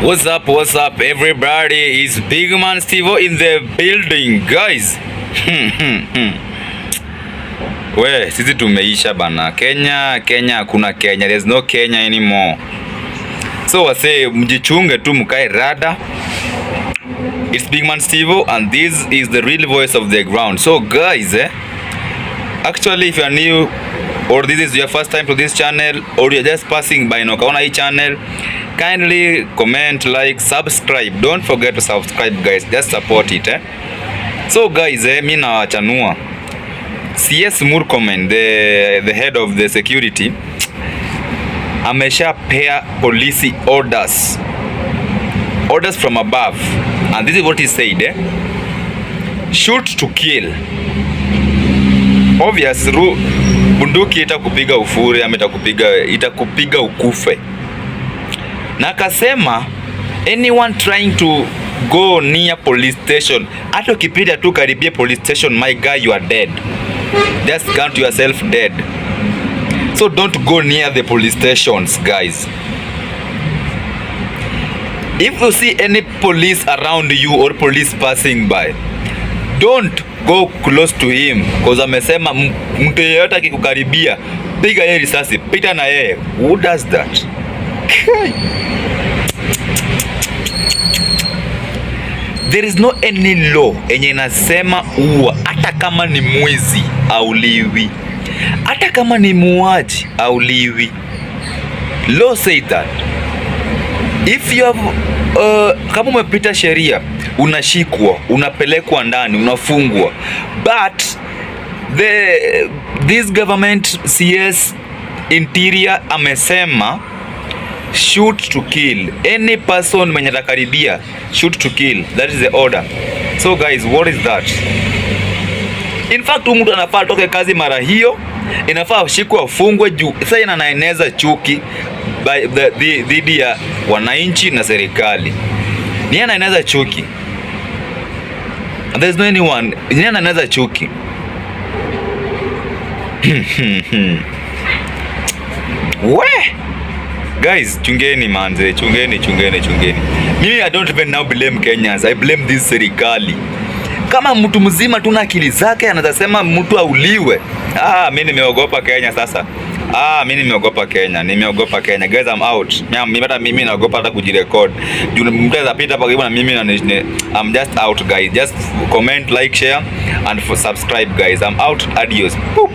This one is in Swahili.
What's up, everybody? It's Big Man Steve in the building, guys. We, sisi tumeisha bana. Kenya, Kenya, hakuna Kenya. There's no Kenya anymore. So wase, mjichunge tu, mkae rada. It's Big Man Steve and this is the real voice of the ground. So guys, actually if you are new or this is your first time to this channel or you're just passing by na ukaona hii channel, kindly comment, like, subscribe. Don't forget to subscribe, guys, just support it, eh. So guys, mi nawachanua. CS Murkomen, the head of the security, ameshapea polisi orders from above, and this is what he said, eh? Shoot to kill. Obvious, bunduki itakupiga ufure ama itakupiga ukufe. Na akasema anyone trying to go near police station, hata ukipita tu karibia police station, my guy, you are dead. Just count yourself dead. So don't go near the police stations, guys. If you see any police around you or police passing by, don't go close to him, cause amesema mtu yeyote akikukaribia, piga yeye risasi, pita na yeye. Who does that? Kai. There is no any law enye inasema ua, hata kama ni mwizi auliwi, hata kama ni muuaji auliwi. Law say that if you have, kama umepita sheria unashikwa, unapelekwa ndani, unafungwa. But this government CS Interior amesema shoot to kill any person mwenye atakaribia, shoot to kill, that is the order. So guys, what is that? In fact, huyu mtu anafaa atoke kazi mara hiyo, inafaa ashikwe afungwe juu sasa anaeneza chuki dhidi ya wananchi na serikali. Ni anaeneza chuki. There's no anyone. Ni anaeneza chuki. We guys, chungeni manze, chungeni, chungeni, chungeni. Mimi I don't even now blame Kenyans. I blame this serikali. Kama mtu mzima tuna akili zake anaweza sema mtu auliwe. Ah, mimi nimeogopa Kenya sasa. Ah, mimi nimeogopa Kenya, nimeogopa Kenya. Guys, I'm out. Mimi hata mimi naogopa hata kujirecord. Juu mtu anaweza pita hapa karibu na mimi na I'm just out, guys. Just comment, like, share and for subscribe, guys. I'm out. Adios. Boop.